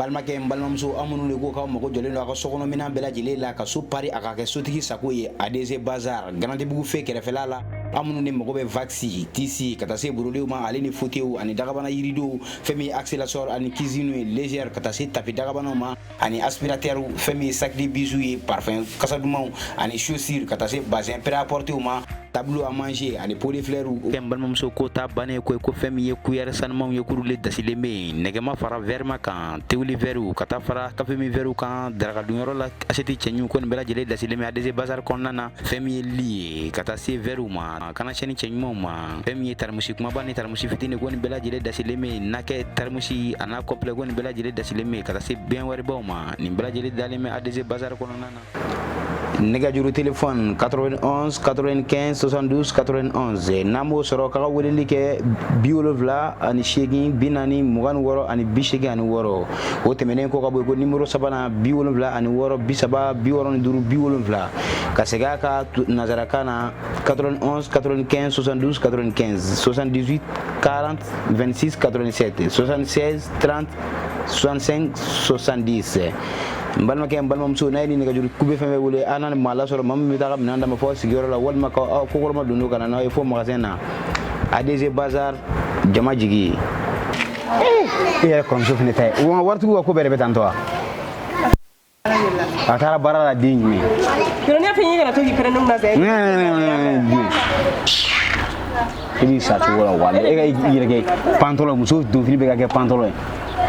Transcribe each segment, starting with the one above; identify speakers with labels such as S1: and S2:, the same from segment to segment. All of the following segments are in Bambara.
S1: Balimakɛ, n balimamuso, aw minnu de ko k'aw mago jɔlen don aw ka sokɔnɔminɛn bɛɛ lajɛlen la ka so pari a ka kɛ sotigi sago ye, ADC Bazar, Garantibugu fe kɛrɛfɛla la, aw minnu de mago bɛ wax, tissu, ka taa se brodéw ma, ale ni fauteuilw ani dagabana yiridow, fɛn min ye accessoire ani cuisine ye légère, ka taa se tapis dagabanaw ma ani aspirateur, fɛn min ye sac de bijoux ye, parfum kasa dumanw ani chaussures, ka taa se bazin prêt-à-porter ma, tableau à manger ani pot de fleurs. N balimamuso, ko ta bannen ko ko fɛn min ye cuillère sanumanw ye, kuru le dasilen bɛ yen, nɛgɛma fara verre kan, tewuli verre ka taa fara kafe min verre kan, daraka dunyɔrɔ la assiette cɛɲiw, ko nin bɛɛ lajɛlen dasilen bɛ ADC Bazar kɔnɔna na. Fɛn min ye lit ye, ka taa se verre ma, kana sɛni cɛɲumanw ma, fɛn min ye taramusi kumaba ni taramusi fitinin, ko nin bɛɛ lajɛlen dasilen bɛ yen, nakɛ taramusi a n'a complet, ko nin bɛɛ lajɛlen dasilen bɛ yen, ka taa se bien wɛrɛbaw ma, nin bɛɛ lajɛlen dalen bɛ ADC Bazar kɔnɔna na. Nɛgɛjuru téléphone 91 95 72 91. N'an b'o sɔrɔ k'a ka weleli kɛ 78 40 26 ani 86. O tɛmɛnen kɔ ka bɔ yen, ko numéro sabanan 76 30 65 70. Ka segin a ka nanzarakan na, 91 95 72 95, 78 40 26 87, 76 30 65 70. N balimakɛ, n balimamuso, n'a ye nin nɛgɛjuru kube fɛn fɛn wele, an n'a maa lasɔrɔ, maa min bɛ taa ka minɛn d'a ma fɔ sigiyɔrɔ la, walima ka aw kokɔrɔma don ka na n'aw ye fo magasin na. ADC Bazar, jama jigi ye. E yɛrɛ kɔrɔmuso fana ta ye wa, waritigiw ka ko bɛɛ de bɛ tan tɔ wa. A taara baara la den jumɛn?
S2: Yɔrɔ ne y'a fɔ i kana to k'i pɛrɛn ne kunna sa.
S1: E b'i sa cogo la wa, e ka i yɛrɛ kɛ pantalon, muso donfini bɛ ka kɛ pantalon ye.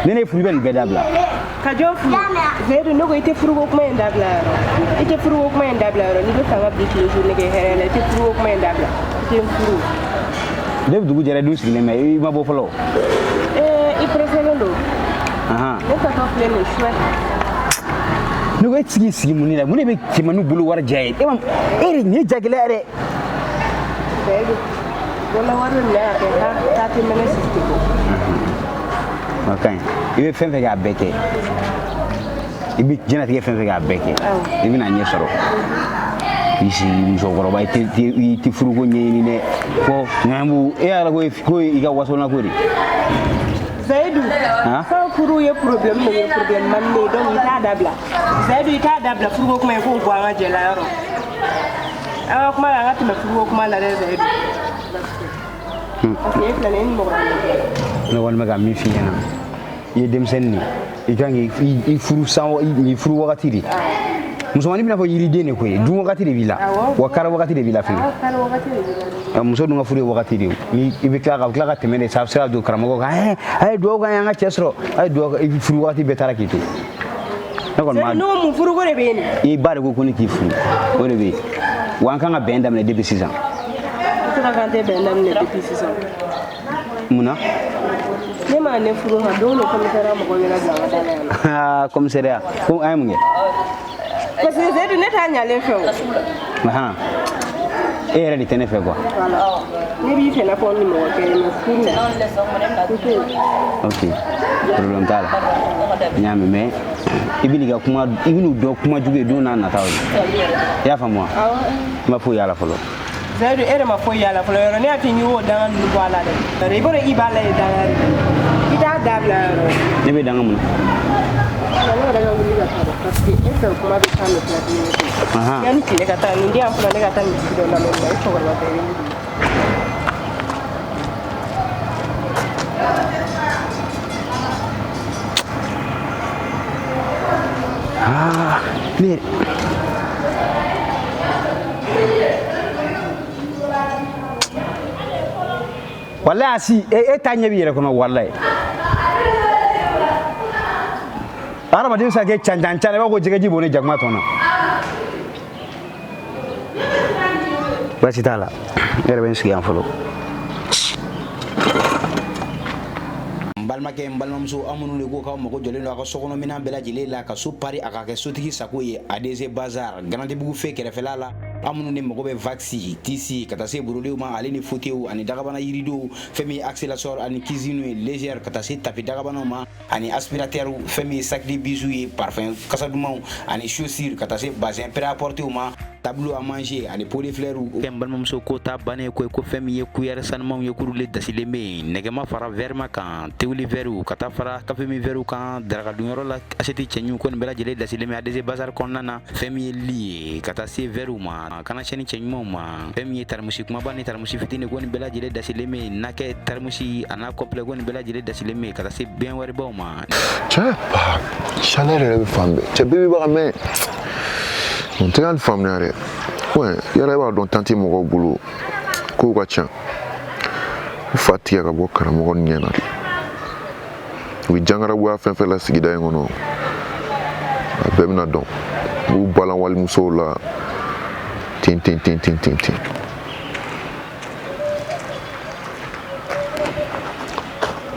S1: Ne ne furu, i bɛ nin bɛɛ dabila.
S2: Ka jɔn furu? Zeyidu, ne ko i tɛ furuko kuma in dabila yɔrɔ. I tɛ furuko kuma in dabila yɔrɔ. N'i bɛ fɛ an ka bi tile su ne kɛ hɛrɛ la, i tɛ furuko kuma in dabila. I tɛ n furu.
S1: Ne dugu jɛra, du sigilen bɛ, i ma bɔ fɔlɔ.
S2: Ee, i pressélen don. Ne tatɔ filɛ nin ye suwɛ.
S1: Ne ko e tɛ se k'i sigi mun de la? Mun de bɛ cɛmanninw bolo wari diya ye? E ma e de nin ye jagɛlɛya dɛ.
S2: Zeyidu, wala wari bɛ minɛ ka kɛ k'a tɛ mɛnɛ sisi tɛ bɔ.
S1: O ka ɲi. I bɛ fɛn fɛn kɛ, a bɛɛ kɛ. I bɛ diɲɛlatigɛ fɛn fɛn kɛ, a bɛɛ kɛ. I bɛna ɲɛ sɔrɔ. I sigi musokɔrɔba, i tɛ furuko ɲɛɲini dɛ. Fɔ ŋanamu, e y'a ko ko i ka wasolon ko de.
S2: Zayidu, san furu ye problème de ye, problème man ne ye, donc i t'a dabila. Zayidu, i t'a dabila furuko kuma in, k'o bɔ an ka jɛ la yɔrɔ. An ka kuma la, an ka tɛmɛ furuko kuma la dɛ, Zayidu. Parce que e filɛ nin ye, e ni mɔgɔ wɛrɛ.
S1: Ne kɔni bɛ ka min f'i ɲɛna, i ye denmisɛnnin de ye, i kan k'i furu san, i furu wagati de. Musomanin bɛna fɔ yiriden de koyi, dun wagati de b'i la, wa kari wagati de b'i la fɛnɛ. Muso dun ka furu ye wagati de ye. Ni i bɛ tila ka tɛmɛ de sa, sira don karamɔgɔ kan, ɛɛ, a ye dugawu k'an ye, an ka cɛ sɔrɔ, a ye dugawu, i furu wagati bɛɛ taara k'i to. Ne kɔni b'a.
S2: N'o mun furuko de bɛ yen nin?
S1: I ba de ko ko ne k'i furu, o de bɛ yen. Wa an kan ka bɛn daminɛ depuis sisan.
S2: I tɛ k'an tɛ bɛn daminɛ depuis sisan.
S1: Mun na?
S2: Ne ma ne furu kan don o don, commissariat mɔgɔw ɲɛna bila an ka da la yan nɔ.
S1: Commissariat ko an ye mun kɛ?
S2: Parce que Seyidu, ne t'a ɲalen fɛ o.
S1: Ahan. E yɛrɛ de tɛ ne fɛ quoi.
S2: Voilà. Ne b'i fɛ i n'a fɔ ni mɔgɔ kelen, mais furu.
S1: Ok. Problème t'a la. N y'a mɛn, mais i bɛ n'i ka kuma, i bɛ n'u dɔn kuma jugu ye don n'a nataw ye. I y'a faamu wa?
S2: Awɔ.
S1: N ma foyi y'a la fɔlɔ.
S2: Zayidu, e de ma foyi y'a la fɔlɔ yɔrɔ. Ne y'a f'i ye k'o danga ninnu bɔ a la dɛ. I b'a dɔn i b'a la ye danga de. I t'a dabila yɔrɔ.
S1: Ne bɛ danga mun na?
S2: Ne yɛrɛ ka wuli ka taa dɛ, parce que e fɛ kuma bɛ taa mɛ tila dumuni kɛ. Yanni tile ka taa nin di yan fɔlɔ, ne ka taa misi dɔ lamɛn na, i cɛkɔrɔba tɛ, i bɛ wuli.
S1: Ah, ne yɛrɛ. Walayi a si e ta ɲɛ b'i yɛrɛ kɔnɔ walayi. Hadamaden bɛ se ka kɛ cancancan i b'a fɔ ko jɛgɛji bɔnnen jakuma tɔn na. Baasi t'a la, ne yɛrɛ bɛ n sigi yan fɔlɔ. N balimakɛ, n balimamuso, aw minnu de ko k'aw mago jɔlen don aw ka sokɔnɔminɛn bɛɛ lajɛlen la ka so pari a ka kɛ sotigi sago ye, ADC Bazar, Garantibugu fe kɛrɛfɛla la, aw minnu de mago bɛ wax, tissu, ka taa se brodéw ma, ale ni fauteuilw ani dagabana yiridow, fɛn min ye accessoire ani cuisine ye légère, ka taa se tapis dagabanaw ma ani aspirateur, fɛn min ye sac de bijoux ye, parfum kasa dumanw ani chaussures, ka taa se bazin prêt-à-porter ma. table à manger ani pot de fleurs. Kɛ n balimamuso ko ta bannen ko ko fɛn min ye cuillère sanumanw ye, k'olu le dasilen bɛ yen, nɛgɛma fara verre kan, tewuli verre ka taa fara kafe min verre kan, darakadunyɔrɔ la assiette cɛɲiw, ko nin bɛɛ lajɛlen dasilen bɛ ADC Bazar kɔnɔna na. Fɛn min ye lit ye, ka taa se verre ma, kana sɛni cɛɲumanw ma, fɛn min ye taramusi kumaba ni taramusi fitini, ko nin bɛɛ lajɛlen dasilen bɛ yen, nakɛ taramusi a n'a complet, ko nin bɛɛ lajɛlen dasilen bɛ yen, ka taa se baignoire baw ma.
S3: Cɛ ba, chaleur yɛrɛ bɛ fan bɛɛ. Cɛ, bɛɛ bɛ ka mɛn n tɛ ka faamuya dɛ. Ouais, yɛrɛ b'a dɔn tantie mɔgɔw bolo kow ka ca. U fa tigɛ ka bɔ karamɔgɔ ɲɛ na de. U bɛ jankarabuya fɛn fɛn la sigida in kɔnɔ, a bɛɛ bɛna dɔn. U b'u balan walimusow la ten ten ten ten ten ten.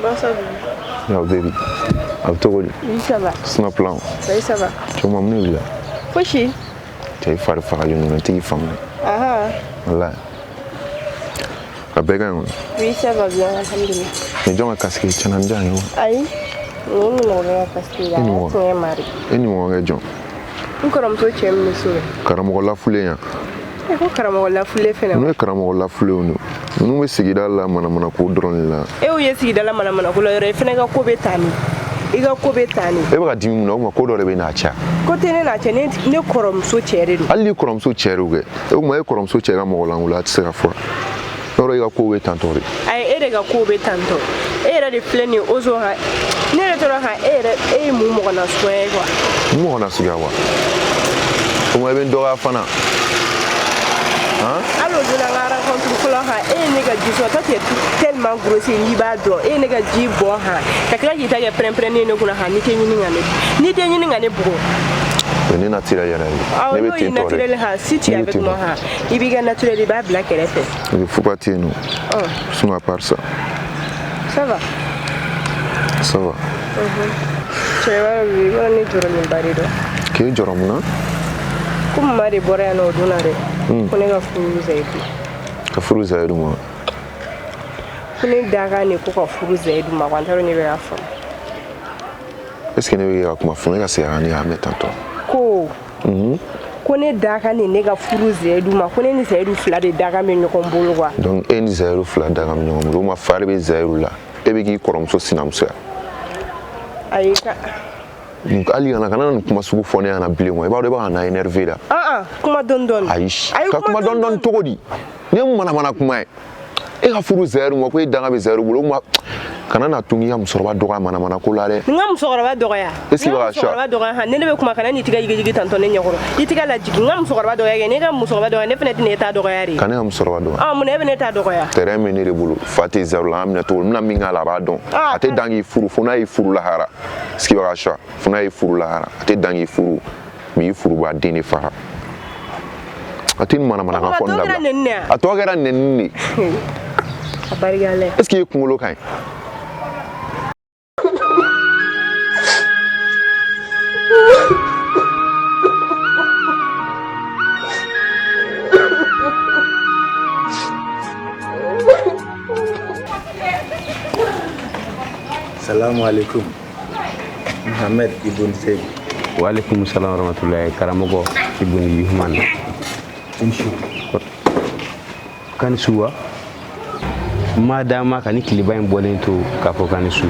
S2: Bonsoir, bébé.
S3: Yo baby, a bɛ cogo di?
S2: Oui, ça va.
S3: Sinon plan.
S2: Oui, ça va.
S3: Cɛ, mun de b'i la?
S2: Fosi.
S3: Cɛ, i fari fagalen don, n tɛ k'i faamuya.
S2: Ah,
S3: Walayi. A bɛɛ ka ɲi kɔni.
S2: Oui, ça va bien, alhamdulillah.
S3: Nin jɔn ka casque ye? Tiɲɛna, nin diyan ye o.
S2: Ayi, nin ye nimɔgɔkɛ ka casque ye. A
S3: E
S2: y'a
S3: nimɔgɔ?
S2: tiɲɛ mari.
S3: E nimɔgɔkɛ jɔn?
S2: N kɔrɔmuso cɛ min bɛ so yen.
S3: Karamɔgɔ lafulen yan.
S2: E ko karamɔgɔ lafulen fɛnɛ.
S3: Ninnu ye karamɔgɔ lafulenw de ye. Ninnu bɛ sigida la manamanako dɔrɔn de la.
S2: E y'u ye sigida la manamanako la yɔrɔ, i fɛnɛ ka ko bɛ tan de. I ka ko bɛ tan de.
S3: E bɛ ka dimi mun na? O tuma ko dɔ de bɛ n'a cɛ.
S2: Ko tɛ ne n'a cɛ, ne kɔrɔmuso cɛ de don.
S3: Hali n'i kɔrɔmuso cɛ de kɛ, e tuma e kɔrɔmuso cɛ ka mɔgɔ lankolon, a tɛ se ka fɔ. Yɔrɔ i ka kow bɛ tantɔ de.
S2: Ayi, e de ka ko bɛ tan tɔ. E yɛrɛ de filɛ nin ye ozo kan. Ne yɛrɛ tora kan, e yɛrɛ, e ye mun mɔgɔ nasuguya ye quoi?
S3: N mɔgɔ nasuguya wa? O tuma e bɛ n dɔgɔya fana. Han?
S2: Hali o don na, n ka rencontre fɔlɔ kan, e ye ne ka ji sɔrɔ. Toi, tu es tellement grossier, n'i b'a dɔn. E ye ne ka ji bɔn han, ka tila k'i ta kɛ pɛrɛn-pɛrɛnnen ye ne kunna han, n'i tɛ ɲini ka ne, n'i tɛ ɲini ka ne bugɔ.
S3: O ye ne naturel yɛrɛ ye.
S2: Awɔ,
S3: Ne
S2: n'o
S3: bɛ
S2: y'i
S3: ten tɔ de.
S2: naturel han, si tu es
S3: Ne bɛ
S2: avec
S3: ten
S2: moi
S3: tɔ.
S2: han, i b'i ka naturel, i b'a bila kɛrɛfɛ.
S3: Il faut pas ten nɔ.
S2: Ɔ.
S3: Sinon à part ça,
S2: Ça va.
S3: Ça va.
S2: Cɛkɔrɔba bɛ i b'a dɔn, ne jɔrɔlenba de don.
S3: K'e jɔrɔ mun na?
S2: Ko mama de bɔra yan nɔ o don na dɛ, ko ne ka furu Zayidu.
S3: Ka furu Zayidu ma?
S2: Ko ne dakan de ko ka furu Zayidu ma quoi, n t'a dɔn ne bɛ k'a faamu.
S3: Est ce que ne bɛ ka kuma fɔ ne ka segin a kan, ne k'a mɛn tantɔ?
S2: Ko ne dakan de ne ka furu Zayidu ma, ko ne ni Zayidu fila de dakan bɛ ɲɔgɔn bolo quoi.
S3: Donc e ni Zayidu fila dakan bɛ ɲɔgɔn bolo. O ma fari bɛ Zayidu la, e bɛ k'i kɔrɔmuso sinamusoya.
S2: Ayi ka.
S3: Hali kana nin kuma sugu fɔ ne ɲɛna bilen quoi. I b'a dɔn i bɛ ka na énervé la.
S2: Ah ah, kuma dɔɔni dɔɔni.
S3: Ayi,
S2: Ayi,
S3: ka kuma dɔɔni dɔɔni cogo di? Nin ye mun manamana kuma ye? E ka furu Zayidu ma, ko e danga bɛ Zayidu bolo. O kuma kana na tun k'i ka musokɔrɔba dɔgɔya manamana ko la dɛ.
S2: N ka musokɔrɔba dɔgɔya?
S3: Est-ce que
S2: N ka
S3: b'a ka
S2: musokɔrɔba dɔgɔya han, ne bɛ kuma, kana n'i tigɛ jigijigi tantɔ ne ɲɛkɔrɔ, i tigɛ lajigin. N ka musokɔrɔba dɔgɔya kɛ, ne ka musokɔrɔba dɔgɔya, ne fana tɛna e ta dɔgɔya de.
S3: Ka ne ka musokɔrɔba dɔgɔya?
S2: Ɔ, mun na e bɛ ne ta dɔgɔya?
S3: Terrain bɛ ne de bolo, fa tɛ Zayidu la, an minɛ cogo min, n bɛna min k'a la, a b'a dɔn.
S2: Ah,
S3: A tɛ dan k'i furu fo n'a y'i furu lahara. Est ce que b'a ka choix? Fo n'a y'i furu lahara, a tɛ dan k'i furu, mais i furuba den de fara. A tɛ nin manamanakan
S2: O
S3: fɔ nin
S2: tuma, a tɔ kɛra
S3: dabila.
S2: nɛni de ye?
S3: A tɔ kɛra nɛni de.
S2: A barika la.
S3: Est ce que i kunkolo ka ɲi?
S4: Salamu alaikum. Muhammad Ibn Zaid.
S1: Waaleykum salam warahmatullahi. Karamɔgɔ Ibn Yuhman.
S4: Inshu.
S1: Kani suwa ma dama ka ni tileba in bɔlen to k'a fɔ kani su.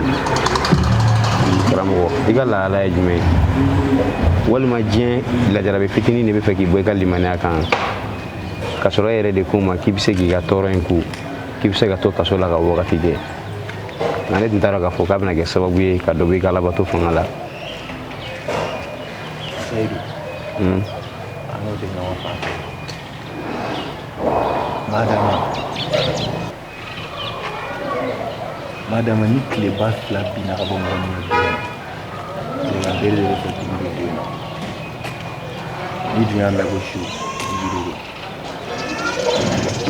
S1: Karamɔgɔ, i ka lahala ye jumɛn ye? Walima diɲɛ lajarabi fitinin de bɛ fɛ k'i bɔ i ka limaniya kan, k'a sɔrɔ e yɛrɛ de ko ma k'i bɛ se k'i ka tɔɔrɔ in ku, k'i bɛ se ka to kaso la ka wagati kɛ, nka ne tun t'a dɔn k'a fɔ k'a bɛna kɛ sababu ye ka dɔ bɔ i ka alabato fanga la.
S4: Seyidu. An n'o tɛ ɲɔgɔn fan fɛ. Madama ni tileba fila binna ka bɔ mɔgɔ min ka du kɔnɔ, tilegan bere de bɛ fɛ dimi bɛ don yen nɔ. N'i dun y'a mɛn ko su, ji de don.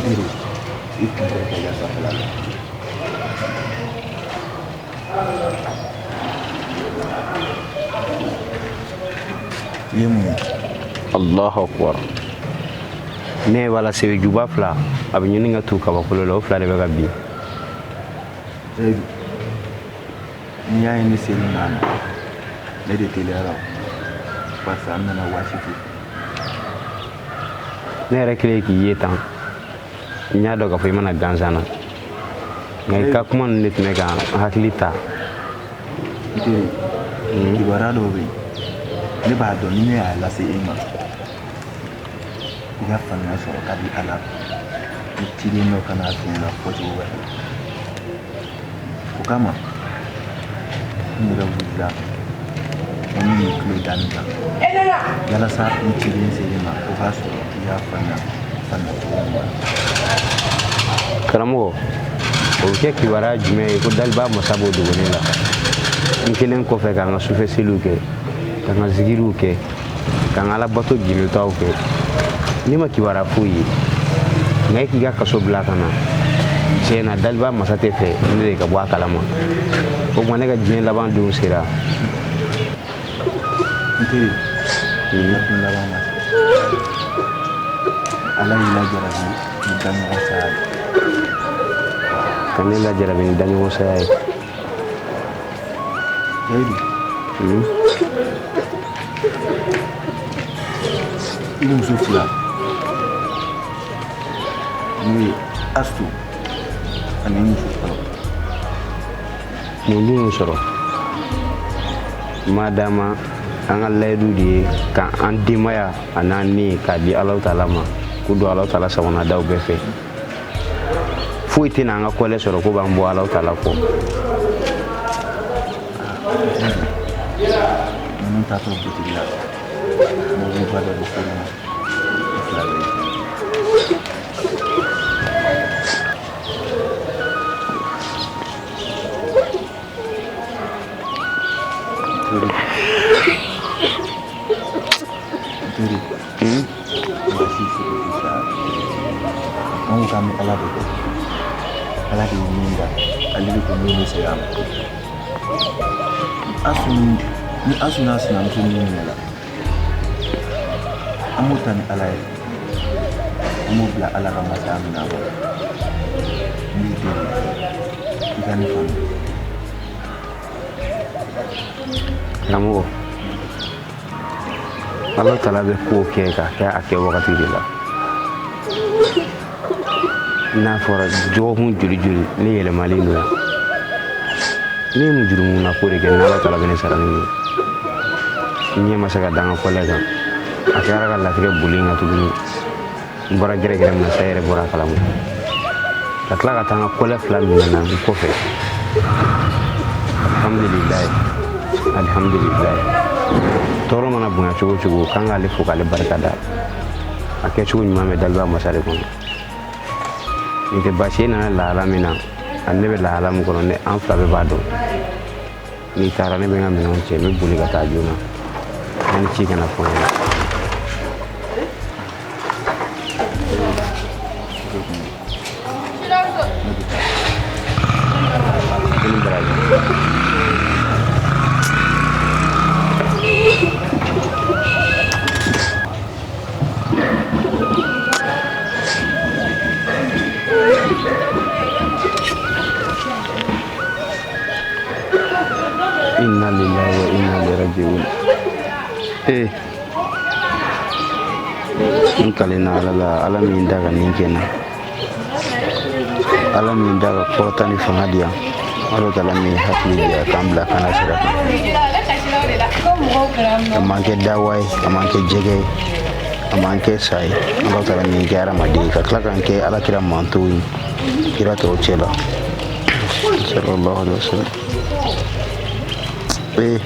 S4: Biro, i kun kɔrɔta i ka sanfɛla la. I ye mun ye?
S1: Allahu akbar! Ne b'a la sebe juba fila a bɛ ɲini ka tu kabakolo la, o fila de bɛ ka bin.
S4: Seyidu, n'i y'a ye ne ser'i ma na, ne de teliyara o. Barisa an nana waati to.
S1: Ne yɛrɛ kɛlen k'i ye tan, n y'a dɔn k'a fɔ i ma na gansan na, nka i ka kuma ninnu de tun bɛ ka n hakili ta.
S4: N teri, kibaruya dɔw bɛ yen, ne b'a dɔn ni ne y'a lase e ma, i ka faamuya sɔrɔ ka di a la. Ni ciden dɔ ka n'a f'i ɲɛna fɔcogo wɛrɛ la, o kama n yɛrɛ wulila ko ne y'i tulo da nin kan yalasa ni ciden ser'i ma, o k'a sɔrɔ i y'a faamuya faamuya cogo ɲuman na.
S1: Karamɔgɔ, o bɛ kɛ kibaruya jumɛn ye ko daliba masa b'o dogo ne la? N kelen kɔfɛ ka n ka sufɛ seliw kɛ, ka n ka zikiriw kɛ, ka n ka alabato gindotaw kɛ, ne ma kibaruya foyi ye. Nka e k'i ka kaso bila ka na, tiɲɛ na, daliba masa tɛ fɛ ne de ka bɔ a kalama. O tuma ne ka diɲɛ laban don sera.
S4: N teri, i ka don laban ma se. Ala y'i lajarabi ni daɲɔgɔn saya ye.
S1: Ka ne lajarabi ni daɲɔgɔn saya ye?
S4: Zayidu, i muso fila, n'o ye Astu ani muso fɔlɔ.
S1: Mun dun y'o sɔrɔ? Madama an ka layidu de ye ka an denbaya a n'an ni k'a di Alahu Taala ma, k'u don Alahu Taala sagonadaw bɛɛ fɛ. Foyi tɛna an ka kɔlɛ sɔrɔ ko b'an bɔ Alahu Taala kɔ.
S4: Ninnu taatɔ butigi la, mobiliba dɔ de ser'u ma, u fila bɛɛ ye. Teri, teri, maa si seko tɛ saya. An ko k'an bɛ Ala de kɔ. Ala de ye min da, ale de ko min bɛ segin a ma. Asu ni Asu n'a sinamuso min minɛla, an b'o ta ni Ala ye, an b'o bila Ala ka masaya minɛn kɔnɔ. N b'i deli, i ka ne faamu.
S1: Karamɔgɔ, Ala Taala bɛ kow kɛ k'a kɛ a kɛ wagati de la. N'a fɔra dɔgɔkun joli joli ne yɛlɛmalen don yan, ne ye mun jurumu na ko de kɛ n'Ala Taala bɛ ne sara ni ye? N ɲɛ ma se ka da n ka kɔlɛ kan, a kɛra ka latigɛ boli n kan tuguni. N bɔra gɛrɛgɛrɛ min na sa, e yɛrɛ bɔra a kalama, ka tila ka taa n ka kɔlɛ fila minɛ na n kɔfɛ. Alhamdulilayi, alhamdulilayi. Tɔɔrɔ mana bonya cogo o cogo, k'an k'ale fo k'ale barika da. A kɛcogo ɲuman bɛ daliba masa de kɔnɔ. Nin tɛ baasi ye. E nana lahala min na ani ne bɛ lahala min kɔnɔ, ne an fila bɛɛ b'a dɔn. N'i taara, ne bɛ n ka minɛnw cɛ, n bɛ boli ka taa joona yanni ci kana fɔ n ɲɛna. I ni baraji. Inna lillahi wa inna ilaihi raji'un. Eh, n kalenna Ala la, Ala min da ka nin kɛ n na, Ala min da ka kɔrɔta ni fanga di yan, Ala Taala min ye hakili di yan k'an bila kana sira kan, a m'an kɛ dawa ye, a m'an kɛ jɛgɛ ye, a m'an kɛ sa ye. Ala Taala min kɛ hadamaden ye, ka tila k'an kɛ Ala kira mantow ye kira tɔw cɛ la, sallallahu alaihi wasallam. Ee,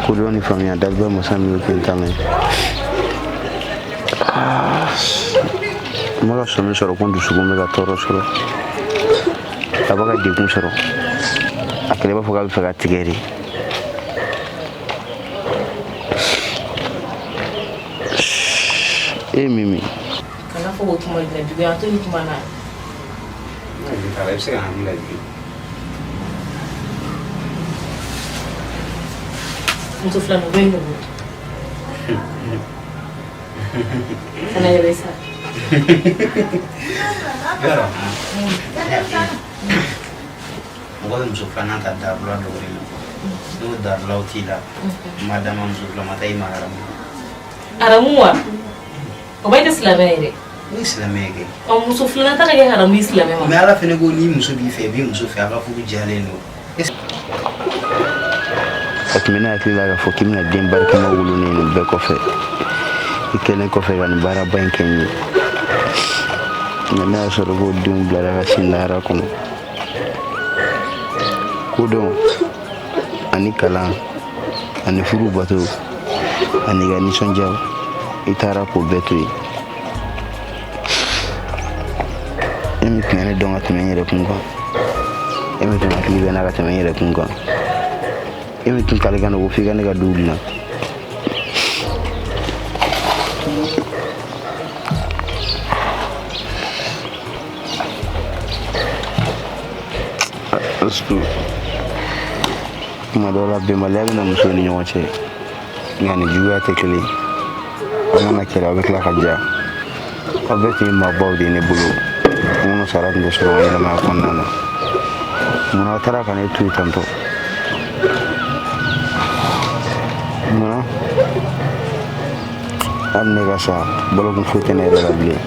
S1: kodɔn ni faamuya daliba masa min y'o kɛ n ta mɛn. N bɛ ka sɔmi sɔrɔ ko n dusukun bɛ ka tɔɔrɔ sɔrɔ, a bɛ ka degun sɔrɔ, a kɛlɛ b'a fɔ k'a bɛ fɛ ka tigɛ de. E Mimi.
S5: Kana fɔ k'o kuma la juguya, to ni kuma na.
S1: I bɛ se ka hakili lajigin.
S5: Muso filanan bɛ yen nɔ. Kana yɛlɛ sa.
S1: Yɔrɔ mɔgɔ bɛ muso filanan ta darula dɔw de la, n'o darulaw t'i la, madama muso fila ma taa i ma haramu.
S5: Haramu wa? O b'a tɛ silamɛ ye dɛ.
S1: Ne ye silamɛ ye kɛ.
S5: Ɔ muso filanan ta ka kɛ haramu ye silamɛ ma.
S1: Mais Ala fɛnɛ ko n'i muso b'i fɛ, i b'i muso fɛ, a ka furu diyalen don. A tun bɛ ne hakili la k'a fɔ k'i bɛna den barikama wolo ne ye nin bɛɛ kɔfɛ. I kɛlen kɔfɛ ka nin baaraba in kɛ n ye. Nka ne y'a sɔrɔ k'o denw bilara ka sin lahara kɔnɔ. Kodɔn ani kalan ani furu bato ani ka nisɔndiya, i taara k'o bɛɛ to yen. E min tun ye ne dɔn ka tɛmɛ n yɛrɛ kun kan, e min tun hakili bɛ n na ka tɛmɛ n yɛrɛ kun kan, e min tun kale ka na ko f'i ka ne ka du dilan. Astu, kuma dɔw la bɛnbaliya bɛ na musow ni ɲɔgɔn cɛ, nka ni juguya tɛ kelen ye. Aw mana kɛlɛ, aw bɛ tila ka ja. Aw bɛɛ tun ye maabaw de ye ne bolo, minnu sara tun tɛ sɔrɔ n ka ɲɛnamaya kɔnɔna na. Munna aw taara ka ne to yen tantɔ? Munna? Hali ne ka sa, balokun foyi tɛ ne yɛrɛ la bilen.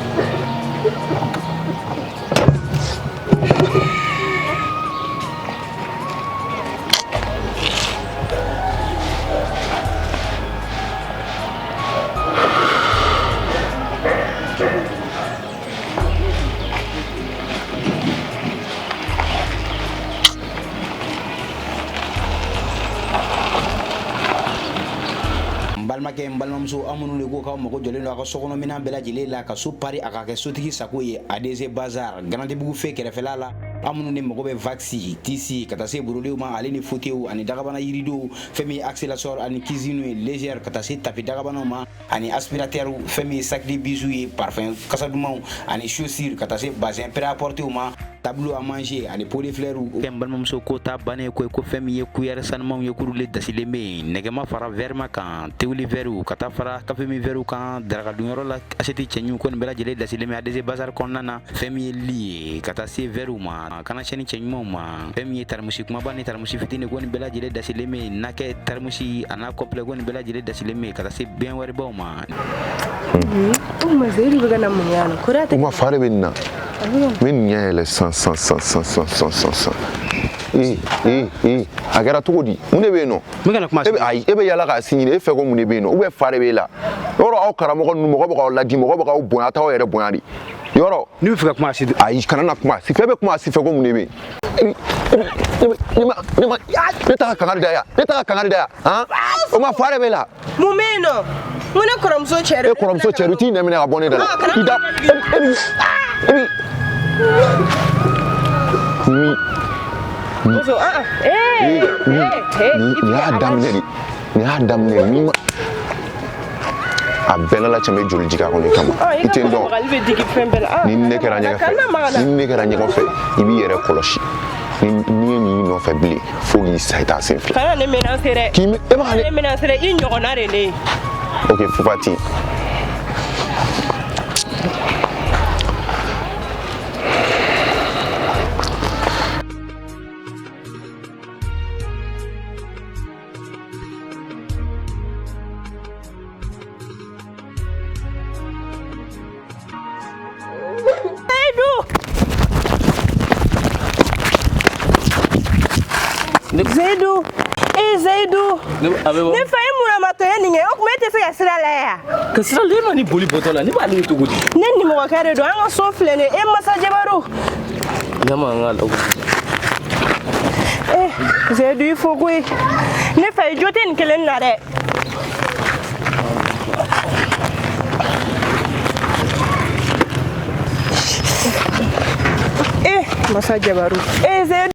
S1: N balimakɛ, n balimamuso, aw minnu de ko k'aw mago jɔlen don aw ka sokɔnɔminɛn bɛɛ lajɛlen la, ka so pari a ka kɛ sotigi sago ye, ADC Bazar, Garantibugu fe kɛrɛfɛla la. Aw minnu de mago bɛ vaxi, tisi, ka taa se brodéw ma, ale ni fauteuil ani dagabana yiridow, fɛn min ye accélérateur ani cuisine ye légère, ka taa se tapis dagabanaw ma ani aspirateur, fɛn min ye sac de bijoux ye, parfum kasa dumanw ani chaussures, ka taa se bazin prêt-à-porter ma, tableau à manger ani pot de fleurs. N balimamuso, ko ta bannen ko ko fɛn min ye cuillère sanumanw ye, k'olu le dasilen bɛ yen, nɛgɛma fara verre kan, tewuli verre ka taa fara kafe min verre kan, daraka dunyɔrɔ la assiette cɛɲiw, ko nin bɛɛ lajɛlen dasilen bɛ ADC Bazar kɔnɔna na. Fɛn min ye lit ye, ka taa se verre ma, kana sɛni cɛɲumanw ma, fɛn min ye taramusi kumaba ni taramusi fitinin, ko nin bɛɛ lajɛlen dasilen bɛ yen, nakɛ taramusi a n'a complet, ko nin bɛɛ lajɛlen dasilen bɛ yen, ka taa se bɛn wɛrɛbaw ma.
S2: O ma Seyidu bɛ ka na mun yan nɔ? Kori a tɛ.
S3: O ma fa de bɛ nin na. N bɛ nin ɲɛ yɛlɛ san san san san san san san san. Ee ee ee, a kɛra cogo di? Mun de bɛ yen nɔ?
S1: N bɛ ka na kuma.
S3: E bɛ, ayi, e bɛ yala k'a si ɲini, e fɛ ko mun de bɛ yen nɔ? Ou bien fa de b'e la? Yɔrɔ aw karamɔgɔ ninnu, mɔgɔ bɛ k'aw ladi, mɔgɔ bɛ k'aw bonya, a t'aw yɛrɛ bonya de. Yɔrɔ.
S1: N'i bɛ fɛ ka kuma a si.
S3: Ayi, kana na kuma. Sifɛ bɛ kuma a si fɛ ko mun de bɛ yen? Ne ma ne ta ka kangari da yan, ne ta ka kangari da yan, han? O ma fa de b'e la.
S2: Mun bɛ yen nɔ? N ko ne kɔrɔmuso cɛ
S3: E kɔrɔmuso cɛ don, i t'i nɛn minɛ ka bɔ ne da la. I da e bi e bi mi.
S2: Muso, ah ee ee.
S3: Nin y'a daminɛ de, nin y'a daminɛ de, ni ma a bɛɛ n'Ala cɛ, n bɛ joli jigin a kɔnɔ i kama. I tɛ n dɔn. Ni ne kɛra ɲɛgɛn fɛ, ni ne kɛra ɲɔgɔn fɛ, i b'i yɛrɛ kɔlɔsi. Ni ni ye nin nɔfɛ bilen, fo k'i sa, i t'a sen fila.
S2: Kana ne menacer dɛ.
S3: K'i e b'a
S2: ne menacer dɛ, i ɲɔgɔnna de ne ye.
S3: Ok, Fufati.
S2: Seyidu, ee Seyidu, ne fa ye munamatɔ ye nin kɛ, o tuma e tɛ se ka sira lajɛ wa?
S6: Ka sira lajɛ, e ma ni boli bɔtɔ la, ne b'ale ye cogo di?
S2: Ne nimɔgɔkɛ de don, an ka so filɛ nin ye, e masa jabaru.
S6: Ɲama an ka la.
S2: Eh, Seyidu i fo koyi. Ne fa i jo tɛ nin kelen na dɛ. Eh, masa jabaru. Eh, Seyidu.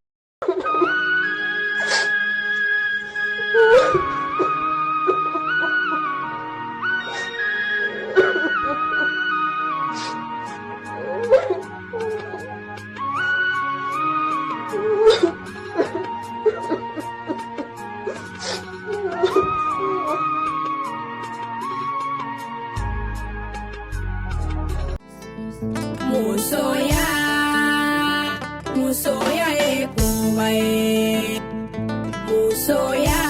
S7: Musoya, musoya ye koba ye. Musoya,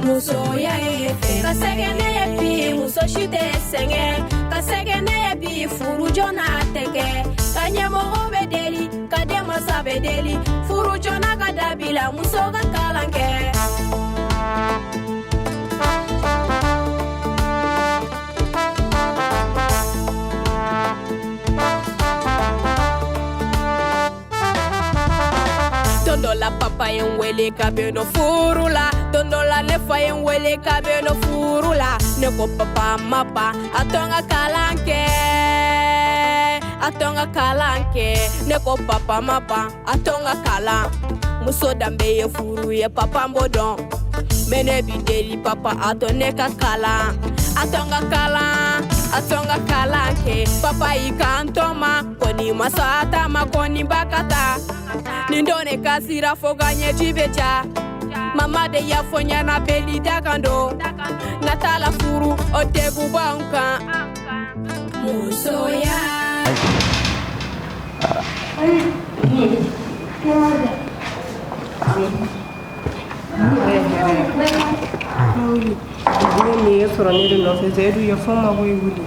S7: Musoya ye fɛn ka sɛgɛn ne ye bi muso si tɛ sɛgɛn ka sɛgɛn ne ye bi furu joona tɛ kɛ ka ɲɛmɔgɔ bɛ deli ka denmansa bɛ deli furu joona ka dabila muso ka kalan kɛ. Don dɔ la papa ye n wele ka bɛ nɔ furu la don dɔ la ne fa ye n wele ka bɛ nɔ furu la ne ko papa ma ban a to n ka kalan kɛ a to n ka kalan kɛ ne ko papa ma ban a to n ka kalan muso danbe ye furu ye papa n b'o dɔn mɛ ne b'i deli papa a to ne ka kalan a to n ka kalan a to n ka kalan kɛ papa y'i kanto n ma ko n'i ma sɔn a ta ma ko nin ba ka taa nin don ne kasira fo ka ɲɛji bɛ ja mama de y'a fɔ n ɲɛna beli da kan don nata la furu o degun b'anw kan musoya.
S2: Ne nin ye sɔrɔ ne de nɔfɛ Seyidu ye fɔ n ma ko i wuli.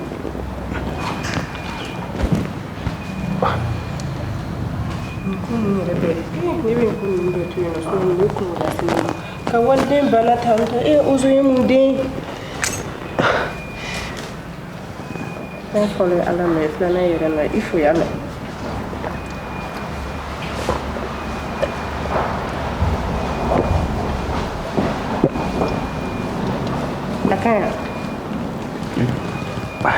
S2: Nin ko ninnu yɛrɛ bɛɛ ne bɛ nin ko ninnu bɛɛ to yen nɔ sinon nin bɛ kungo lase ne ma ka waliden banna tantɔ e Ozo ye mun den ye. Fɛn fɔlɔ ye Ala nɔ ye filanan yɛrɛ nɔ ye i fo ya mɛn. A ka ɲi wa?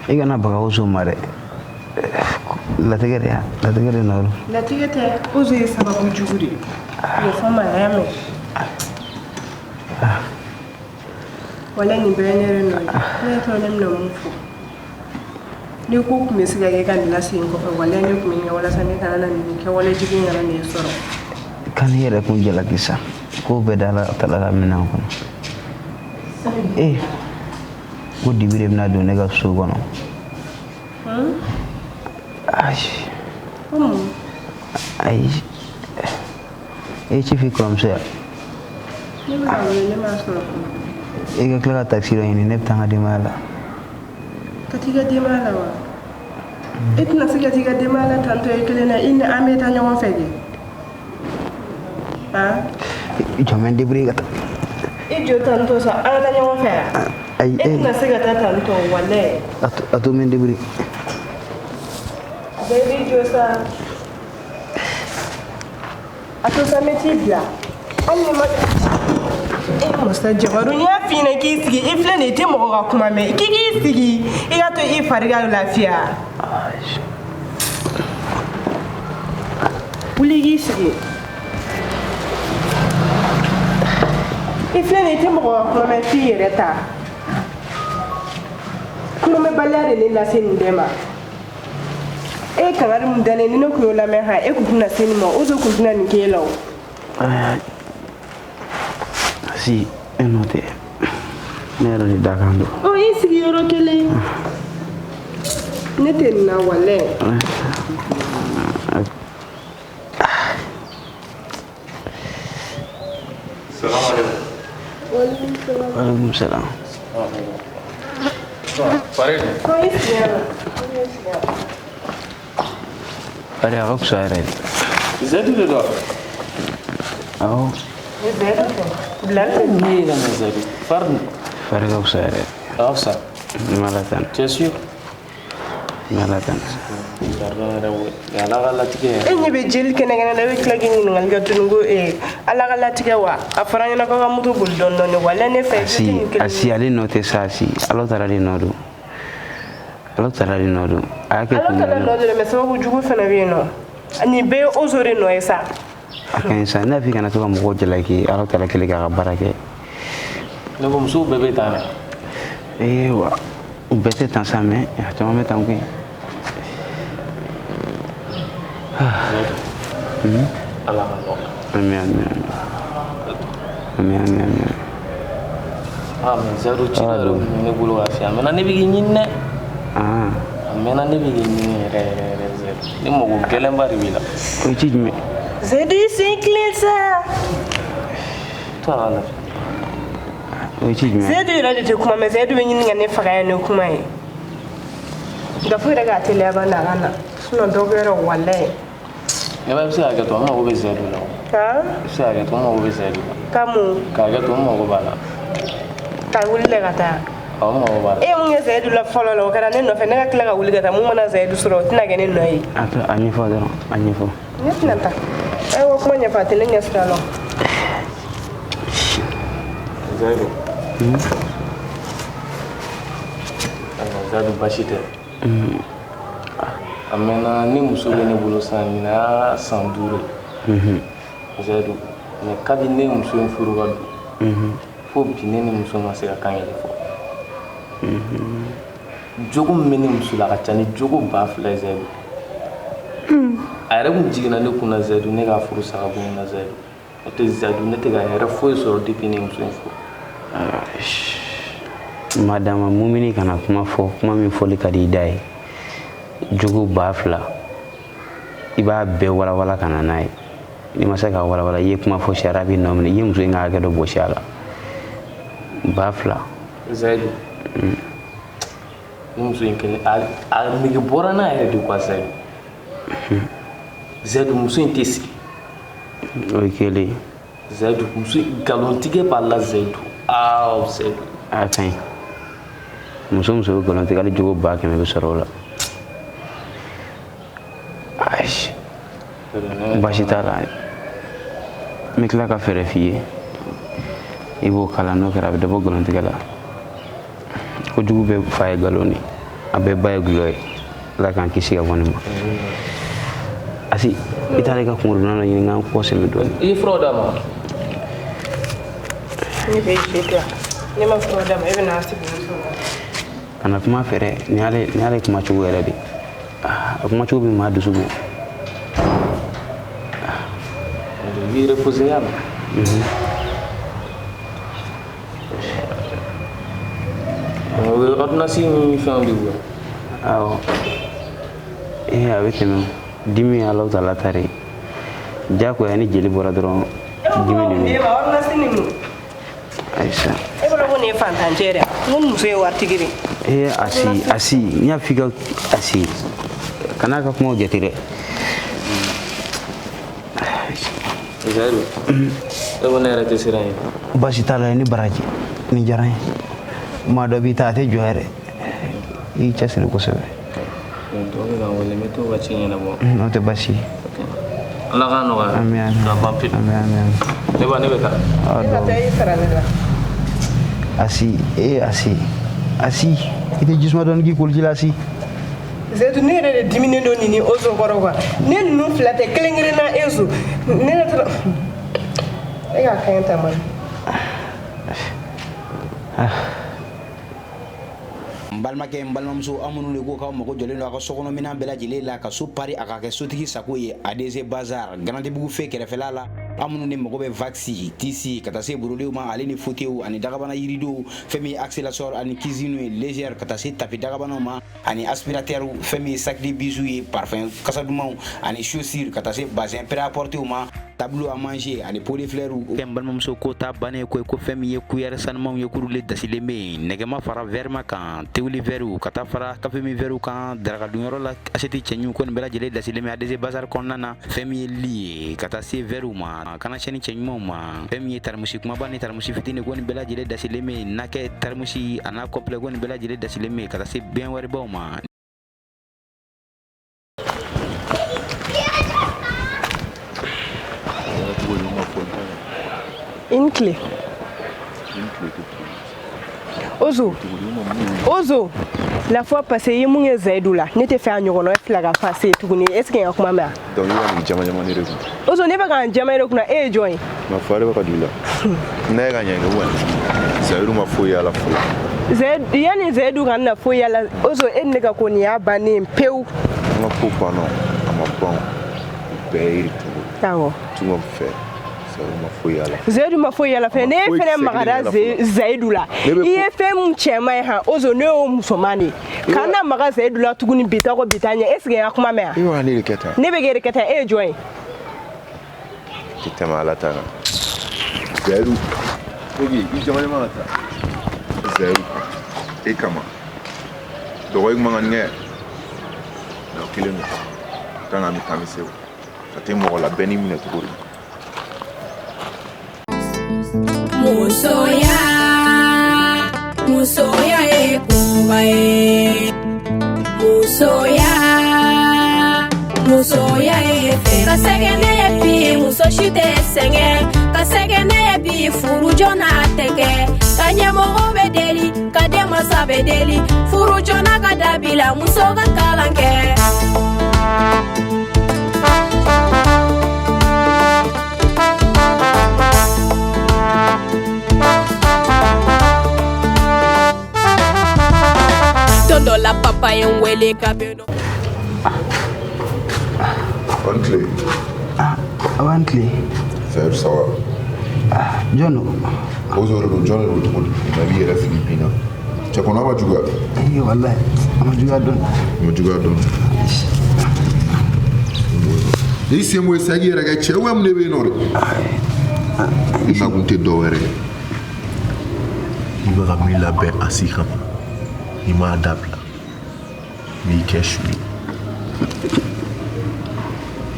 S1: I kana baga Ozo ma dɛ. Latigɛ de ya, latigɛ de nɔ don.
S2: Latigɛ tɛ, Ozo ye sababu jugu de ye. Yafa n ma a y'a mɛn. Walayi nin bɛɛ ye ne yɛrɛ nɔ ye. Ne yɛrɛ t'a dɔn ne bɛna mun fɔ. Ni ko tun bɛ se ka kɛ ka nin lasegin kɔfɛ walayi ne tun bɛ nin kɛ walasa ne kana na nin kɛwale jugu in kana nin sɔrɔ.
S1: Kan'i yɛrɛ kun jalaki sa. Ko bɛɛ da Ala tala ka minɛn kɔnɔ. Ee ko dibi de bɛna don ne ka so kɔnɔ. Ayi. Ayi. E ci f'i kɔrɔmuso ya.
S2: Ne bɛ ka wele ne m'a sɔrɔ fɔlɔ.
S1: I ka tila ka takisi dɔ ɲini ne bɛ taa n ka denbaya la.
S2: Ka t'i ka denbaya la wa? E tɛna se ka t'i ka denbaya la tantɔ i kelen na i ni an bɛ taa ɲɔgɔn fɛ kɛ. Han?
S1: Jɔ n bɛ n débrouiller ka taa.
S2: I jɔ tantɔ sa an ka taa ɲɔgɔn fɛ yan.
S1: Ayi
S2: E tɛna se ka taa tantɔ walayi.
S1: A to n bɛ n débrouiller.
S2: Bɛɛ b'i jɔ sa. A to sa n bɛ t'i bila. Hali ni ma. E musa jabaru n y'a f'i ɲɛna k'i sigi i filɛ nin ye i tɛ mɔgɔ ka kuma mɛn k'i k'i sigi i ka to i fari ka lafiya. Wuli k'i sigi. I filɛ nin ye i tɛ mɔgɔ ka kuma mɛn f'i yɛrɛ ta. Kulomɛbaliya de ne lase nin bɛɛ ma. E ye kangari min da ne ni ne kun y'o lamɛn han e kun tɛna se nin ma Ozo kun tɛna nin k'e la o.
S1: Si e nɔ tɛ ne yɛrɛ de dakan don.
S2: Ɔ i sigi yɔrɔ kelen. Ne tɛ nin na walayi.
S4: Salam alaikum.
S1: Waalaikum salam.
S4: Pare.
S2: Ɔ i sigi yan nɔ.
S1: Pare a ka fisa yɛrɛ de.
S6: Zedu de don.
S1: Awɔ.
S2: Zedu tɛ. Bilali tɛ.
S6: Ne ye ka na Zedu. Fari.
S1: Fari ka fisa yɛrɛ.
S6: A ka fisa.
S1: N b'Ala tanu.
S6: Tu es sûr?
S1: N b'Ala tanu.
S6: Ala ka latigɛ yɛrɛ.
S2: E ɲɛ bɛ jeli kɛnɛ kɛnɛ la i bɛ tila k'i ɲininkali kɛ tuguni ko Ala ka latigɛ wa a fɔra an ɲɛna k'aw ka moto boli dɔɔni dɔɔni walayi ne fɛ i tɛ nin kelen.
S1: Asi ale nɔ tɛ sa asi Ala taara de nɔ don. Ala taara de nɔ don. A y'a kɛ
S2: Ala
S1: kun
S2: taara
S1: min
S2: nɔ
S1: na.
S2: don dɛ mais sababu jugu fana bɛ yen nɔ. Nin bɛɛ ye Ozo de nɔ ye sa.
S1: A ka ɲi sa ne y'a f'i kana to ka mɔgɔw jalaki Ala taara kelen k'a ka baara kɛ.
S6: Ne ko musow bɛɛ bɛ tan dɛ.
S1: Ee wa u bɛɛ tɛ tan sa mais a caman bɛ tan koyi.
S6: Ala ka nɔ.
S1: Ami ami ami. Ami ami ami.
S6: Ah mais Zayidu ci dɔ yɛrɛ tun bɛ ne bolo k'a f'i ye, a mɛnna ne bɛ k'i ɲini dɛ. A mɛnna ne bɛ k'i ɲini yɛrɛ yɛrɛ yɛrɛ Zayidu. Ne mago gɛlɛnba de b'i la.
S1: O ye ci jumɛn?
S2: Zayidu i sen tilen sa.
S6: To a ka lafiya.
S1: O ye ci jumɛn?
S2: Zayidu yɛrɛ de tɛ kuma mɛ, Zayidu bɛ ɲini ka ne faga yan ni kuma ye. Nka fo yɛrɛ k'a teliya ban na a ka na, sinon dɔ bɛ yɔrɔ walayi.
S6: Ne ba, i bɛ se ka hakɛ to, n mago bɛ Zayidu la o.
S2: Han?
S6: I bɛ se ka hakɛ to, n mago bɛ Zayidu la.
S2: Ka mun?
S6: Ka hakɛ to, n mago b'a la.
S2: Ka wuli de ka taa.
S6: Awɔ, n mago b'a la.
S2: E ye mun kɛ Zayidu la fɔlɔ la, o kɛra ne nɔfɛ, ne ka tila ka wuli ka taa, mun mana Zayidu sɔrɔ o tɛna kɛ ne nɔ ye.
S1: A to a ɲɛfɔ dɔrɔn, a ɲɛfɔ.
S2: Ne tɛna taa. Ayiwa, kuma ɲɛfɔ, a tɛ ne ɲɛ sira la.
S6: Zayidu. Ayiwa Zayidu, baasi tɛ. A mɛnna ne muso bɛ ne bolo sisan, ɲinan y'a san 5 ye. Zayidu, mais kabi ne muso in furu ka don fo bi, ne ni muso ma se ka kan kelen fɔ. Jogo min bɛ ne muso la a ka ca ni jogo 2000 ye Zayidu. A yɛrɛ kun jiginna ne kunna Zayidu, ne k'a furu sa ka bɔ n na Zayidu. O tɛ Zayidu, ne tɛ ka hɛrɛ foyi sɔrɔ depuis ne muso in furu.
S1: Madama mumini kana kuma fɔ, kuma min fɔli ka di i da ye. Jogo 2000, i b'a bɛɛ walawala ka na n'a ye. N'i ma se k'a walawala, i ye kuma fɔ, sariya b'i nɔ minɛ. I ye muso in ka hakɛ dɔ bɔsi a la. 2000.
S6: Zayidu, ni muso in kelen a nege bɔra n'a yɛrɛ de quoi Zayidu. Zayidu, muso in tɛ sigi.
S1: O ye kelen ye.
S6: Zayidu, muso nkalontigɛ b'a la Zayidu. Aa Zayidu.
S1: A ka ɲi. Muso muso bɛ nkalon tigɛ, hali jogo 100 000 bɛ sɔrɔ o la. Ayi, baasi t'a la. N bɛ tila ka fɛɛrɛ f'i ye. I b'o kalan, n'o kɛra a bɛ dɔ bɔ nkalontigɛ la. Kojugu bɛɛ fa ye nkalon de ye, a bɛɛ ba ye gulɔ ye. Ala k'an kisi ka bɔ nin ma. Asi, i taara i ka kunkolodonna dɔ ɲini n k'an kɔ sɛmɛ dɔɔnin.
S6: I ye furaw d'a ma?
S2: Ne bɛ ji to yan. Ne ma fura d'a ma, e bɛ n'a sigi ne sɔrɔ.
S1: Kana kuma fɛ dɛ, nin y'ale kuma cogo yɛrɛ de. A kuma cogo bɛ maa dusu bɔ.
S6: I b'i reposer ya mɛn. O ye ordonnance ni fɛnw de ye.
S1: Awɔ. Ee, a bɛ tɛmɛ o. Dimi ye Alahu taala ta de ye. Diyagoya ni jeli bɔra dɔrɔn, dimi de bɛ
S2: E ma ordonnance ni mun?
S1: Ayisa.
S2: E bolo ko nin ye fantancɛ de ye? N ko muso ye waritigi de ye.
S1: Ee Asi, Asi, n y'a f'i ka Asi. Kan'a ka kumaw jate dɛ.
S6: Zayidu, e ko ne yɛrɛ tɛ siran ye.
S1: Baasi t'a la, ni baraji. Nin diyara n ye. Maa dɔ b'i ta, a tɛ jɔ yɛrɛ. I y'i cɛsiri kosɛbɛ.
S6: Dɔ bɛ ka n wele, n bɛ t'o ka ci ɲɛnabɔ.
S1: N'o tɛ baasi ye.
S6: Ala k'a nɔgɔya.
S1: Ami ami.
S6: Ka ban pewu.
S1: Ami ami ami.
S6: Ne ba, ne bɛ taa.
S2: E ka taa i sara ne la.
S1: Asi, ee Asi. Asi, i tɛ jisuma dɔɔni k'i koliji la Asi.
S2: Zayidu, ne yɛrɛ de diminen don nin ni Ozo kɔrɔ quoi. Ne ninnu fila tɛ kelen kelen na Ezo. Ne yɛrɛ taara e k'a kaɲɛ ta man.
S1: N balimakɛ, n balimamuso, aw minnu de ko k'aw mago jɔlen don a ka sokɔnɔminɛn bɛɛ lajɛlen la, ka so pari a ka kɛ sotigi sago ye, ADC Bazar, Garantibugu fe kɛrɛfɛla la. Aw minnu de mago bɛ wax, tissu, ka taa se brodéw ma, ale ni fauteuil ani dagabana yiridenw, fɛn min ye accessoire ani cuisine ye légère, ka taa se tapis dagabanaw ma ani aspirateur, fɛn min ye sac de bijoux ye, parfum kasa dumanw ani chaussures, ka taa se bazin prêt-à-porter ma, tableau à manger ani pot de fleurs. N balimamuso, ko ta bannen ko ko fɛn min ye cuillère sanumanw ye, k'olu le dasilen bɛ yen, nɛgɛma fara verre kan, tewuli verre, ka taa fara kafe min verre kan, daraka dunyɔrɔ la assiette cɛɲiw, ko nin bɛɛ lajɛlen dasilen bɛ ADC Bazar kɔnɔna na. Fɛn min ye lit ye, ka taa se verre ma, kana sɛni cɛɲumanw ma, fɛn min ye thermos kumaba ni thermos fitinin, ko nin bɛɛ lajɛlen dasilen bɛ yen, nakɛ thermos a n'a complet, ko nin bɛɛ lajɛlen dasilen bɛ yen, ka taa se bɛn wɛrɛbaw ma.
S2: I ni tile. Ozo, Ozo, la fois passée i ye mun kɛ Zayidu la, ne tɛ fɛ a ɲɔgɔnna fila ka fase tuguni. Est ce que n ka kuma mɛn wa?
S3: Donc i b'a nin jama jama ne de kun.
S2: Ozo, ne bɛ k'an jama yɛrɛ kunna, e ye jɔn ye?
S3: Ma fa de bɛ ka don i la. Ne ye ka ɲɛ kɛ wa? Zayidu ma foyi y'a la fɔlɔ.
S2: Zayidu, yanni Zayidu ka na foyi y'a la, Ozo, e ni ne ka ko nin y'a bannen pewu.
S3: An ka ko banna, a ma ban o. Bɛɛ ye yiri kungo.
S2: Awɔ.
S3: Tout comme fɛ. Zayidu ma foyi y'a la.
S2: Zayidu ma foyi y'a la fɛnɛ. Ne fɛnɛ magara Zayidu la. I ye fɛn mun cɛman ye han, Ozo ne y'o musoman de ye. Kana maga Zayidu la tuguni bi ta kɔ bi ta ɲɛ. Est ce que n ka kuma mɛn yan?
S3: E b'a ne de kɛ tan.
S2: Ne bɛ k'e de kɛ tan, e ye jɔn ye?
S3: Tɛ tɛmɛ Ala ta kan. Zayidu. Ok, i jamana man ka taa. Zayidu, e kama. Dɔgɔ i man ka nin kɛ. Mɛ o kelen don. Kan ka mi taa mi se o. A tɛ mɔgɔ la bɛɛ n'i minɛ cogo de.
S7: Musoya, musoya ye koba ye. Musoya, musoya ye fɛn. Ka sɛgɛn ne ye bi, muso si tɛ sɛgɛn. Ka sɛgɛn ne ye bi, furu joona tɛ kɛ. Ka ɲɛmɔgɔ bɛ deli, ka denmansa bɛ deli. Furu joona ka dabila, muso ka kalan kɛ. Don dɔ la papa ye n wele ka bɛn.
S3: Aw ni tile.
S1: Aw ni tile.
S3: Zayidu, ça va?
S1: Jɔn don?
S3: Ozo de don, jɔn de don cogo di? I b'i yɛrɛ fili bin na. Cɛ kɔnɔ ma juguya.
S1: Ee walayi, a ma juguya dɔɔni.
S3: A ma juguya dɔɔni. N'i sen bɔ yen sa, i k'i yɛrɛ kɛ cɛ mun de bɛ yen nɔ de? I nakun tɛ dɔ wɛrɛ ye.
S4: I bɛ ka min labɛn a si kama, i m'a dabila, n b'i kɛ su ye.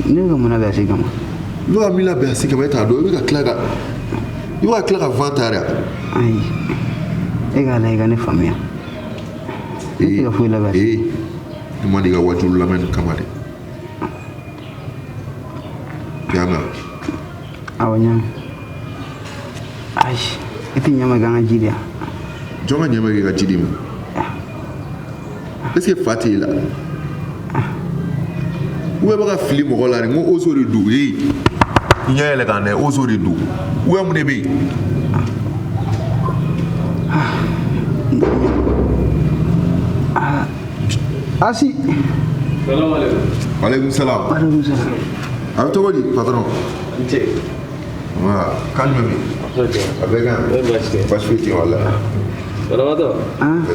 S1: Ne bɛ ka mun labɛn a si kama?
S3: I bɛ ka min labɛn a si kama, e t'a dɔn. I bɛ ka tila ka i bɛ ka tila ka van ta de.
S1: Ayi, e k'a lajɛ i ka ne faamuya. Ne tɛ ka foyi labɛn a si.
S3: Ee, ne ma n'i ka wajulu lamɛn nin kama dɛ. I y'a mɛn?
S1: Awɔ, n y'a mɛn. Ayi, e tɛ ɲɛ ma k'an ka ji di yan.
S3: Jɔn ka ɲɛ ma k'i ka ji di ma? Est ce que fa t'e la? Ou bɛ ka fili mɔgɔ la de, n ko Ozo de don. Ee, i ɲɛ yɛlɛ k'a lajɛ, Ozo de don. Ou bien mun de bɛ yen?
S1: Asi.
S6: Salam alaikum.
S3: Alaikum salam.
S1: Alaikum salam.
S3: A bɛ cogo di patron?
S6: N ce.
S3: Voilà, kan jumɛn bɛ yen? A bɛɛ ka ɲi.
S6: Baasi tɛ.
S3: Baasi foyi tɛ yen walayi.
S6: Banabaatɔ.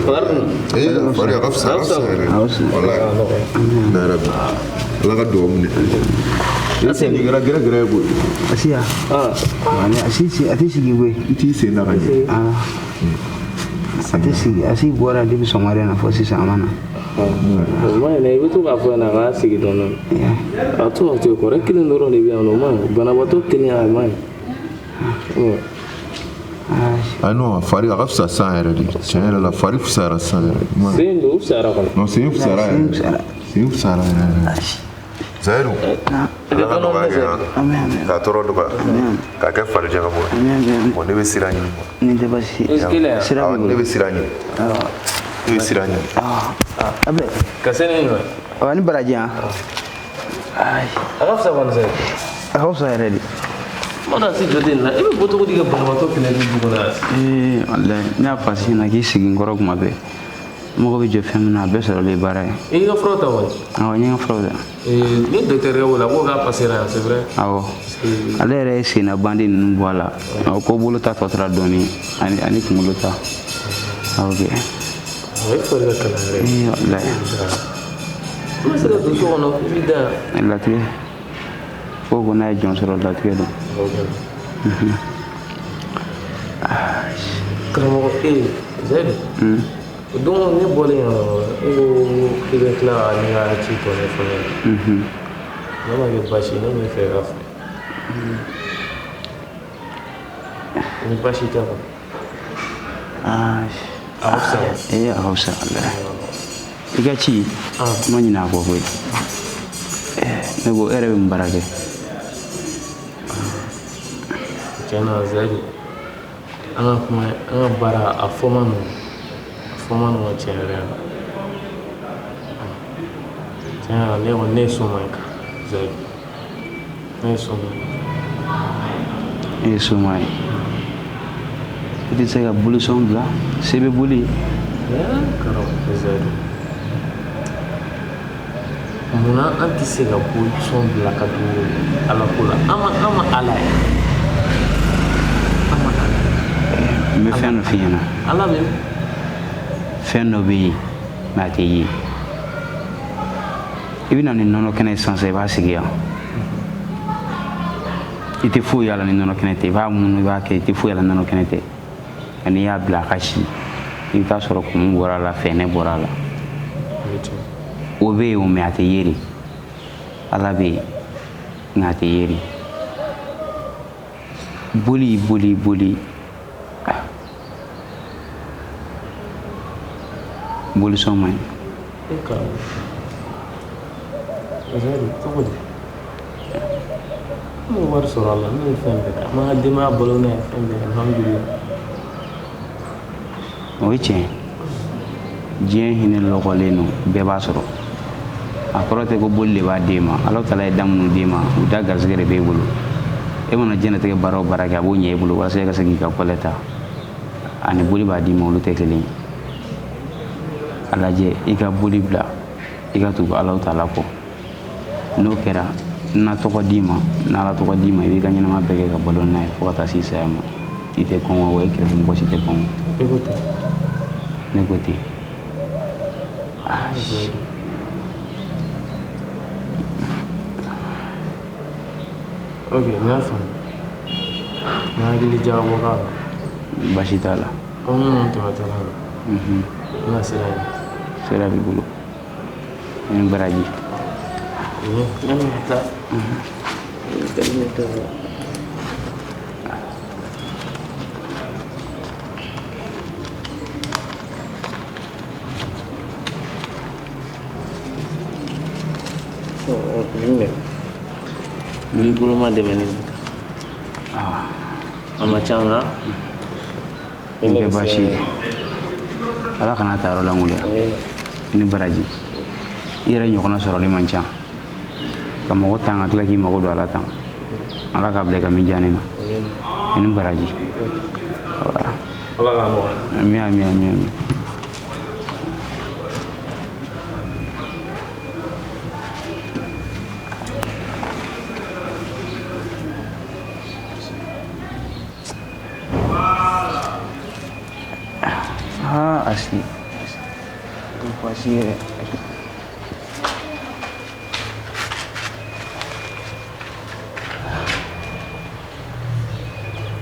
S6: Fari dun?
S3: Ee, fari a ka fisa, a ka fisa yɛrɛ. Walayi. Ne yɛrɛ bi. Ala ka dugawu minɛ. Asi nin kɛra gɛrɛgɛrɛ ye koyi.
S1: Asi ya. Asi a tɛ sigi koyi.
S3: I t'i sen da ka ɲɛ.
S1: A tɛ sigi, Asi bɔra depuis sɔgɔmada in na fo sisan a ma na.
S6: O ma ɲi dɛ, i bɛ to k'a fɔ ɲɛna a k'a sigi dɔɔni dɔɔni. A to ka to yen, kɔrɔ kelen dɔrɔn de bɛ yan nɔ, o ma ɲi. Banabaatɔ kelen a ma ɲi.
S3: Ah non, fari a ka fisa san yɛrɛ de. Tiɲɛ yɛrɛ la, fari fisayara san yɛrɛ.
S6: Sen don, o fisayara kɔni.
S3: Non, sen fisayara yɛrɛ. Sen fisayara yɛrɛ yɛrɛ. Zayidu, Ala ka nɔgɔya kɛ yan. K'a tɔɔrɔ dɔgɔya. K'a kɛ farijakabɔ ye. Bon, ne bɛ sira ɲini.
S1: Nin tɛ baasi ye. Sira b'i bolo.
S3: Ne bɛ sira ɲini. Ne bɛ sira ɲini.
S1: Abɛ.
S6: Ka se ne ɲɔ.
S1: Awɔ, ni baraji yan. Ayi.
S6: A ka fisa kɔni Zayidu.
S1: A ka fisa yɛrɛ de.
S6: Kuma dɔ se jɔ tɛ nin na, e bɛ bɔ cogo di ka banabaatɔ kɛlɛ du kɔnɔ yan?
S1: Ee walayi, ne y'a fɔ Asi ɲɛna k'i sigi n kɔrɔ kuma bɛɛ. N mago bɛ jɔ fɛn min na, a bɛɛ sɔrɔlen ye baara ye.
S6: I y'i ka furaw ta kɔni?
S1: Awɔ, n ye n ka furaw ta.
S6: Ni docteur yɛrɛ wele, a ko k'a passera yan, c'est vrai?
S1: Awɔ. Ale yɛrɛ ye senna bandi ninnu bɔ a la. Awɔ, ko bolo ta tɔ tora dɔɔni ani kunkolo ta. Awɔ kɛ.
S6: E fari ka kalan yɛrɛ.
S1: Ee walayi.
S6: I ma se ka don so kɔnɔ, i b'i da yan.
S1: Latigɛ. Ko n'a ye jɔn sɔrɔ, latigɛ don.
S6: Karamɔgɔ, ee Zayidu. O don ne bɔlen yan, e ko k'i bɛ tila ka ne ka ci tɔ ɲɛfɔ ne ɲɛna. Ne ma kɛ baasi ye, ne bɛ fɛ ka fɔ. Ni baasi tɛ kɔni. A ka fisa.
S1: Ee a ka fisa walayi. I ka ci, n ma ɲinɛ a kɔ koyi. Ne ko e yɛrɛ bɛ mun baara kɛ?
S6: Tiɲɛ na Zayidu, an ka kuma, an ka baara a fɔ man nɔgɔn. A fɔ man nɔgɔn tiɲɛ yɛrɛ la. Tiɲɛ yɛrɛ la, ne kɔni ne ye soma ye Zayidu. Ne ye soma ye.
S1: E ye soma ye. I tɛ se ka bolisɔn bila, se bɛ boli ye.
S6: Karamɔgɔ Zayidu, munna an tɛ se ka bolisɔn bila ka don Ala ko la? An ma Ala ye.
S1: N bɛ fɛn dɔ f'i ɲɛna.
S6: Ala bɛ.
S1: Fɛn dɔ bɛ yen, mais a tɛ ye. I bɛ na ni nɔnɔ kɛnɛ ye sisan sisan, i b'a sigi yan. I tɛ foyi y'a la ni nɔnɔ kɛnɛ tɛ. I b'a munu, i b'a kɛ, i tɛ foyi y'a la ni nɔnɔ kɛnɛ tɛ. Nka n'i y'a bila a ka si, i bɛ taa sɔrɔ kumu bɔra a la, fɛɛnɛ bɔra a la. O bɛ yen o, mais a tɛ ye de. Ala bɛ yen, nka a tɛ ye de. Boli, boli, boli. Bolisɔn man ɲi.
S6: E karamɔgɔ. Zayidu, cogo di? Ne ye wari sɔrɔ a la, ne ye fɛn bɛɛ kɛ. N b'an ka denbaya balo n'a ye, fɛn bɛɛ, alhamdulilayi.
S1: O ye tiɲɛ ye. Diɲɛ hinɛ lɔgɔlen don, bɛɛ b'a sɔrɔ. A kɔrɔ tɛ ko boli de b'a d'e ma. Ala taala ye da minnu d'e ma, u da garisɛgɛ de b'e bolo. E mana diɲɛlatigɛ baara o baara kɛ, a b'o ɲɛ e bolo walasa e ka se k'i ka kɔlɛ ta. Ani boli b'a d'i ma, olu tɛ kelen ye. A lajɛ i ka boli bila, i ka tugu Ala taala kɔ. N'o kɛra, na tɔgɔ d'i ma, n'Ala tɔgɔ d'i ma, i b'i ka ɲɛnama bɛɛ kɛ ka balo n'a ye fo ka taa se saya ma. I tɛ kɔngɔ wa i kɛrɛfɛ mɔgɔ si tɛ kɔngɔ.
S6: E ko ten.
S1: Ne ko ten.
S6: Ok, n y'a faamu. N hakili jagabɔ k'a kan.
S1: Baasi t'a la.
S6: Komi minnu tɛmɛtɔla la. N bɛna sira ɲini.
S1: Sira b'i bolo. I ni baraji.
S6: Ne bɛna taa. Ne tɛ la. N'i bolo ma dɛmɛ ne a ma ca nka
S1: N tɛ baasi ye. Ala kana taa yɔrɔ lankolon. I ni baraji. I yɛrɛ ɲɔgɔnna sɔrɔli man ca. Ka mɔgɔ tan ka tila k'i mago don a la tan. Ala k'a bila i ka min diya ne na. I ni baraji.
S6: Ala k'a nɔgɔya.
S1: Ami, ami, ami, ami. Ah, asi. Baasi yɛrɛ.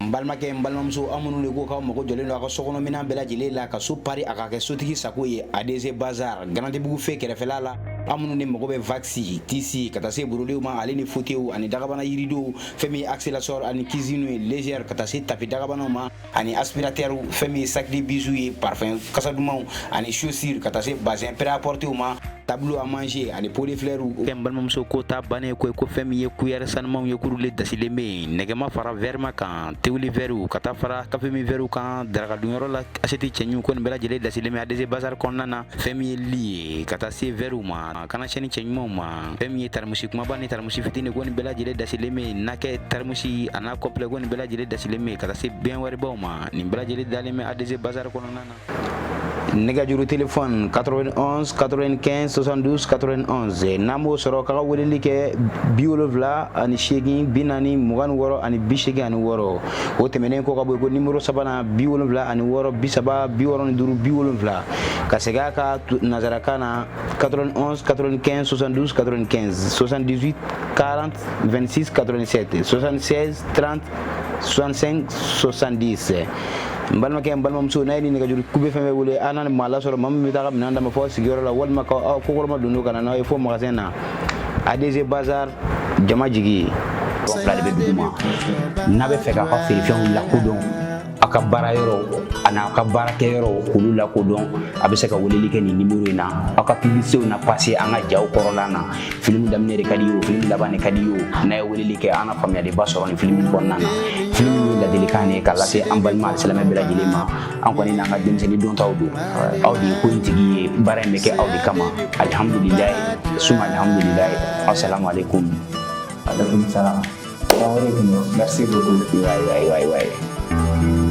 S1: N balimakɛ, n balimamuso, aw minnu de ko k'aw mago jɔlen don aw ka sokɔnɔminɛn bɛɛ lajɛlen la, ka so pari a ka kɛ sotigi sago ye, ADC Bazar, Garantibugu fe kɛrɛfɛla la. Aw minnu de mago bɛ waxi, tissu, ka taa se brodew ma, ale ni fauteuil ani dagabana yiridenw, fɛn min ye accélérateur ani cuisine ye légère, ka taa se tapis dagabanaw ma, ani aspirateur, fɛn min ye sac de bijoux ye, parfum kasa dumanw ani chaussures, ka taa se bazin prêt-à-porter ma, tableau à manger ani pot de fleurs. N balimamuso, ko ta bannen ko ko fɛn min ye cuillère sanumanw ye, k'olu le dasilen bɛ yen, nɛgɛma fara verre kan, tewuli verre, ka taa fara café min verre kan, daraka dunyɔrɔ la assiette cɛɲiw, ko nin bɛɛ lajɛlen dasilen bɛ ADC Bazar kɔnɔna na. Fɛn min ye lit ye, ka taa se verre ma, kana sɛni cɛɲumanw ma, fɛn min ye taramusi kumaba ni taramusi fitinin, ko nin bɛɛ lajɛlen dasilen bɛ yen, nakɛ taramusi a n'a complet, ko nin bɛɛ lajɛlen dasilen bɛ yen, ka taa se baignoirebaw ma, nin bɛɛ lajɛlen dalen bɛ ADC Bazar kɔnɔna na. Nɛgɛjuru téléphone 91 95 72 91. N'an b'o sɔrɔ k'a ka weleli kɛ 78 40 26 86. O tɛmɛnen kɔ ka bɔ yen, ko numéro sabanan 76 30 65 70. Ka segin a ka nanzarakan na 91 95 72 95, 78 40 26 87, 76 30 65 70. N balimakɛ, n balimamuso, n'a ye ni nɛgɛjuru kube fɛn fɛn wele, an n'a ni maa lasɔrɔ, maa min bɛ taa ka minɛn d'a ma fɔ sigiyɔrɔ la, walima ka aw kokɔrɔma don ka na n'aw ye fo magasin na. ADC Bazar, jama jigi ye. Fila de bɛ dugu ma. N'a bɛ fɛ k'aw ka feerefɛnw lakodɔn, aw ka baara yɔrɔ ani aw ka baarakɛyɔrɔ k'olu lakodɔn, a bɛ se ka weleli kɛ nin numéro in na. Aw ka publicitéw na passer an ka jaw kɔrɔla na. Film daminɛ de ka di ye o, film laban de ka di ye o, n'a ye weleli kɛ, an na faamuyaliba sɔrɔ nin film kɔnɔna na. Film ye ladilikan de ye k'a lase an balima alisilamɛ bɛɛ lajɛlen ma. An kɔni n'an ka denmisɛnnin dɔntaw don, aw de ye ko in tigi ye, baara in bɛ kɛ aw de kama. Alihamudulilayi suma alihamudulilayi. Assalamu alaikum.
S4: Alaikum salam. Merci beaucoup.
S1: Waay waay waay waay.